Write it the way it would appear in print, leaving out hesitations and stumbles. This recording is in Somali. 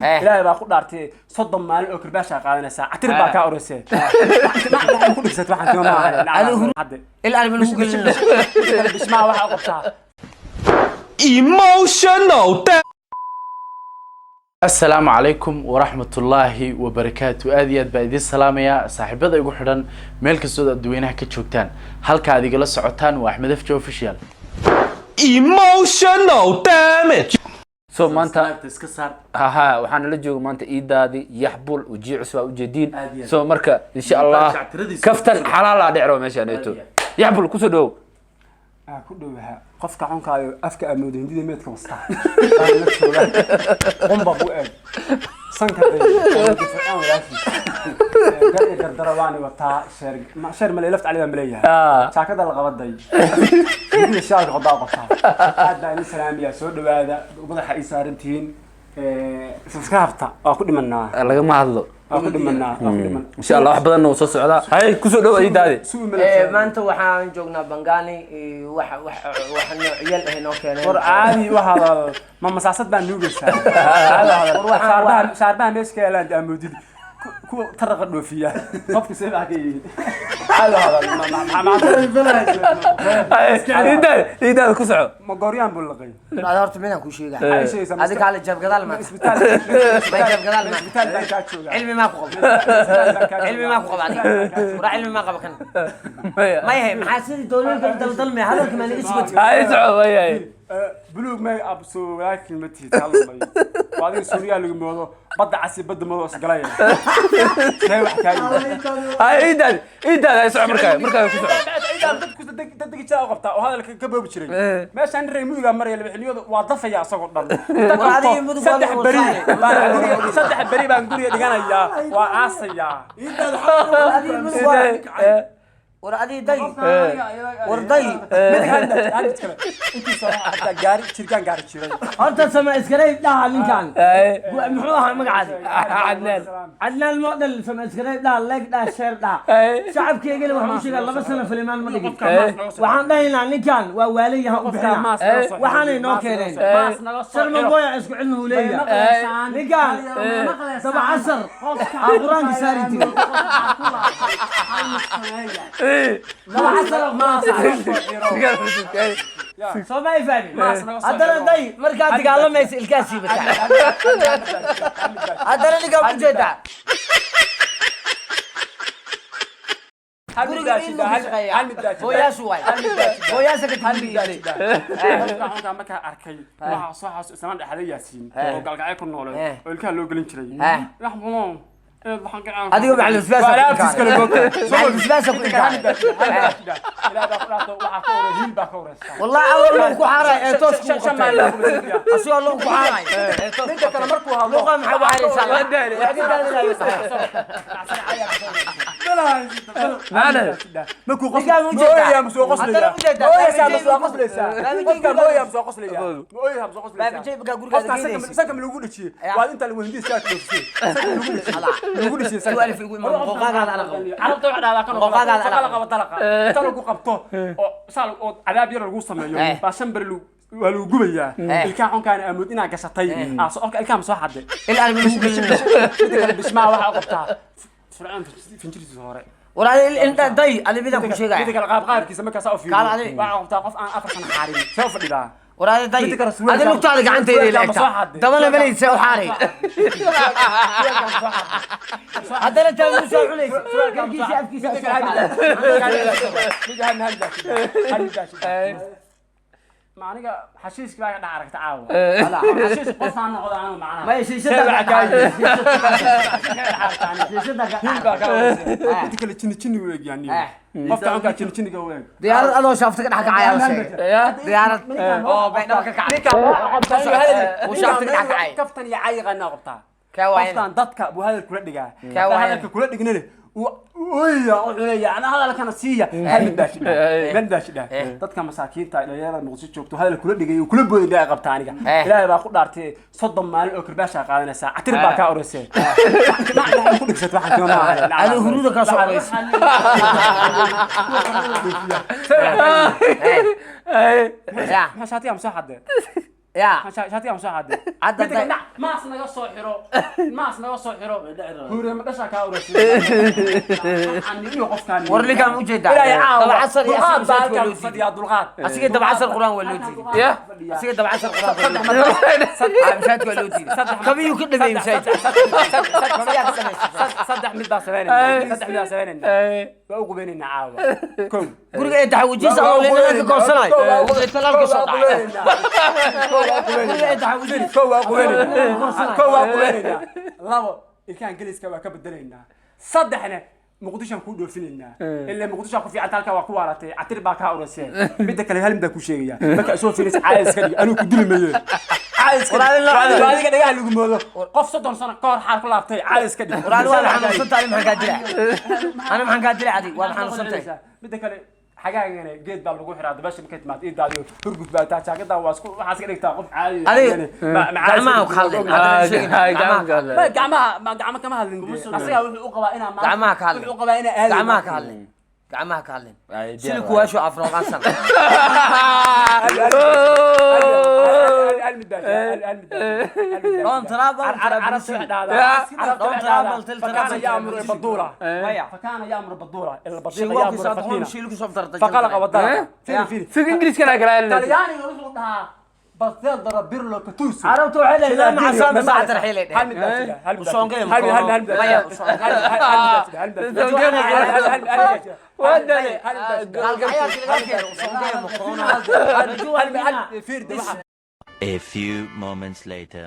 Ilaahay baa ku dhaartay, 30 maalin oo karbaashaa qaadanaysaa, catir baa kaa oreysee ku dhigsat waxaan tima maaha. Adigu il arbi lagu gelin. Bishmaa waxaa u qabtaa. Emotional. Asalaamu calaykum waraxmatullaahi wabarakaatu. Aad iyo aad baa idiin salaamayaa, saaxiibada igu xidhan meel kastood adduweynaha ka joogtaan. Halka aad igala socotaan waa Axmed Afji Official. Emotional damage. So maanta iska saar. Haha, waxaa nala jooga maanta iidaadi yaxbul wajihi cusub aa ujeediin. Aad iyo aad. So marka insha Allah shactiradiisa kaftan xalaalaa dhecro meeshaan eeto. Aad iyo aad. Yaxbul, kusoo dhawow. Aa ku dhowaha qofka cunkaayo afka amoodo hindida meedka wastaa baa la jooga, qumba bu eeg sanka day fircoon walaashiis gar iyo gardara waani wataa. Sheer sheer maley lafta cali baan maleeyahay. Jaakada la qabaday, hindida shaalka qodaa qabtaa. Aad baa idin salaamayaa, soo dhawaada, madaxa ii saaran tihiin. Subscribe-ta waa ku dhimanaa. Lagama hadlo. Waa ku dhimanaa, waa ku dhiman. Insha Allah wax badanna wuu soo socdaa. Hay, kusoo dhawow iidaadi. Suu maleysaa. Maanta waxaan joognaa Bangani, wax wax wax noocyal ah inoo keeneen. War caadi u hadal, ma masaasad baa nuugaysaa? Caadi u hadal. War waxaan- Shaarbaha meesha ka yaalaan amoodid kuwa taraqa dhoofiya, qofka see baa ka yihiin. Caadi u hadal, Iidaadi, iidaadi, ku soco. Ma gooryaan buu laqay? Ada horta midaan kuu sheegaa. Maxaa ii sheegaysaa? Adi kaale jab gadaal maata. Isbitaal. May jab gadaal maata. Isbitaal baan kaa joogaa. Cilmi maa ku qabo, cilmi maa ku qaba adiga. Waraa cilmi maa qaba kan. May hay, maxaa sidii dowladda daldalmay hadalka maa naga sugati? Hay, soco wayahay. Buluug may abso walaakin ma tihid halmay, waa adiga suuriyaa lagu moodo badda casi badda moodo isgalaya, see wax kaa yimid? Hay iidaadi, iidaadi, hay soco markaa ku soco. Dadku dad jaa u qabtaa oo hadalka ka boobi jiray. Meeshaan reer mudugaa maraya laba xiliyooda waa dafaya isagoo dhan. War adiga mudug waa Saddex lagu beri wasaare. baan guriga, 3 beri baan guriga dhiganayaa, waa aasayaa. Adiga mudug waa, war adiga day, war day. Mid hal mid kale intiisa waxaa qabtaa gaari jirkaan gaari jiray. Horta sama iskarey dhaha ninkan. Muxuu ahaa magacaadi? Cadnaan. Cadnaan model, sama iskarey dhaha, like dhaha, share dhaha. Shacabkeygana waxaan u sheegaa 2 sano filimaan ma dhigin. Waxaan dhahaynaa ninkan waa waalayaha u bixina. Waxaanay noo keeneen Sharma Boya isku cilmi uu leeyahay ninkan. Daba casar aa qur-aanka saari jiray, daba casar aa qur-aanka saari. Soo ma fahmin? Haddana day, markaad dagaalamaysa ilkaa siibataa. Haddana ninkaan ku jeedaa guriga in lagu shaqeeyaa hooyaashu waay, hooyaasha ka tigiyay. Qofka markaa arkay waxaa soo xaas islaan dhexda Yaasiin oo galgacyo ku noolay oo ilkaha loo gelin jiray. Adiga macalin basbaas Waa alaabtiis kale goobta. Macalin basbaas ku inkaare. Ilaa baa ku dhaafto, waxaa ka horeey hiil baa ka horeysa. Wallahi adoo luq ku xaaray ee toos ku Shan qabtay maalin baa ku dhashay. Asigoo luq ku xaaray ee toos. Ninka kale markuu hadlo Luqa maxaa ku xaaraysaa? Waa ka daadinayo. Markuu Ninkaan u jeedaa. mooyaa ma soo qoslaya. Haddana u jeedaa. Mooyaasaa ma soo Baabajey qoslaysaa. Baabajey Qofka gurigaada- mooyaa ma soo qoslaya, mooyaa ma soo qoslaysaa. Baabajey markaa gurigaada Qofka geynaysid. sanka ma lagu dhejiyey? Waa inta lagu hindiis kaa dhoofisay, sanka lagu dhejiyey, lagu dhejiyey sanka. Two alif igu imaan, qooqaagaada ana qabo. Carabta waxay dhahdaa kan oo kale, Qooqaagaada ana shaqa la qabo. qabo dalaqa inta lagu qabto oo saa oo cadaab yar lagu sameeyo baa 5 beri waa lagu gubayaa. Ilkaha xunkaana amood inaad gashatay aa soo ilkaha ma soo xadday. Il arbi lagu gelin. Midda kale bishmaa waxaa u qabtaa fircoon finjirtiisa hore. War adi il day, adi midaan ku Midda sheegaya. kale qaab qaabkiisa markaasaa u Kaal fiiriyo adi. waxaa qabtaa qof aan 4 sano xaarin see u fadhidaa. War adi day. Midda kale suweelka- Adi lugtaada gacantayda ila suweelka ma soo egtaa xadday? Dabana malaysa u xaaray. Haddana taa wuu soo cunaysa garkiisa afkiisa Midda soo kale kacay. Ma aniga xashiiskii baa ka dhex aragta caawa? Xashiis qofaan noqdo anu macnaha. Maya, See waxa kaa yidhi. Shiishada ka Hiil baa kaa horeysa. Midda kale jinni jinni u eg yaani qofka cunkaa jinni jinniga u eg. Diyaarad adoo shaafta ka dhex kacaya la sheegay, diyaarad oo baydhabo ka kacay uu shaafta ka dhex kacay. Kaftan iyo cayiqaanaa qabtaa. Kaa waayan. Qofkan dadka buu hadal kula dhigaa. Kaa Haddaan waayan. hadalka kula dhignina ooya u cunaya ana hadalkana siiya hal mid baa shidhaa, mid baa shidhaa. Dadka masaakiinta dhalinyarada Muqdisho joogto hadal kula dhigay uu kula booday ay qabtaa aniga. Ilaahay baa ku dhaartay, 30 maalin oo karbaashaa qaadanaysaa, catir baa kaa oreysee ku dhigsat waxaan tima maaha. Adiga huruuda kaa soo oreysa. Ya. Maxaa shaatiga ma soo xadee? Ya. Shaatiga ma soo xaday? Hadda Midda kale, maas naga soo xiro, maas naga soo xiro. Huure ma dhashaa kaa urasay iyo qofkaan. War ninkaan ma ujeedaa? Ilaahay caawa. Dabcasar iyo Dulqaad asiga baa masaajidka waa halkaan loo diiday. fadhiyaa, dulqaad. Asiga dabcasar quraan waa loo diiday. Ya. Asiga dabcasar quraan waa loo diiday. Masaajidka waa loo diiday. Kabiyuu ka dhameeyey masaajidka. Kabiyaa ka dhameeyey. Saddex mid baa sameynayna, saddex mid baa sameynayna. Waa u qubeynayna caawa, kow. Guriga ee taxawijiisa oo leena ka goosanayo. Talaalka soo dhacay. Guriga ee taxawijiisa. Kow waa qubeynayna, kow waa qubeynayna. Labo, ilkahan geliska waa ka bedelaynaa. Saddexna, Muqdishoan kuu dhoofinaynaa, ilaa Muqdishoa ku fiicanta, halkaa waa ku waaratay, catir baa kaa urasee. Midda kale, hal mid baa kuu sheegaya: marka isoo fiirisa, caadi iska dhig, anuu ku dili maye, caadi iska dhig. Waa adiga dhagaha lagu moodo qof 30 sano ka hor xaal ku laabtay. Caadi iska dhig. Walaal, waa xanuunsantahay, ani maxaan kaa dilaa? Ani maxaan kaa dilaa? Adi waa xanuunsantahay. Midda kale, xagaagana geed baa lagu xiraa, dabaasha markay timaado ii daadiyo, hurgud baa taa, jaakadaa waa isku waxaa iska dhigtaa qof caadi. Adiga gacmaha ka hadlin. Haddana sheegin. Gacmaha ka hadlin. Ma gacmaha, ma gacmo kama hadlin dee. Asagaa wuxuu u qabaa inaa maanta- Gacmaha ka hadlin. wuxuu u qabaa inaa aadi. Gacmaha ka hadlin. Gacmaha ka hadlin. Sili kuwaashu afrooqan sana. Don't travel, travel. Don't travel till فكان travel. يأمر البدورة. Maya. فكان يأمر البدورة البطيخ Shilwaku يأمر saad الفتينة shiilku soo dartay. فقلق وضرب فيني فيني. Fig ingiriiskana kala hadlaysa. Talyaaniga wuxuu dhahaa baseel dara birlo katuuso. Carabtu waxay leedahay ma xasaan saacad raxiilay. هل من ذات هل من Usongee هل هل هل maya. هل Usongee. A few moments later.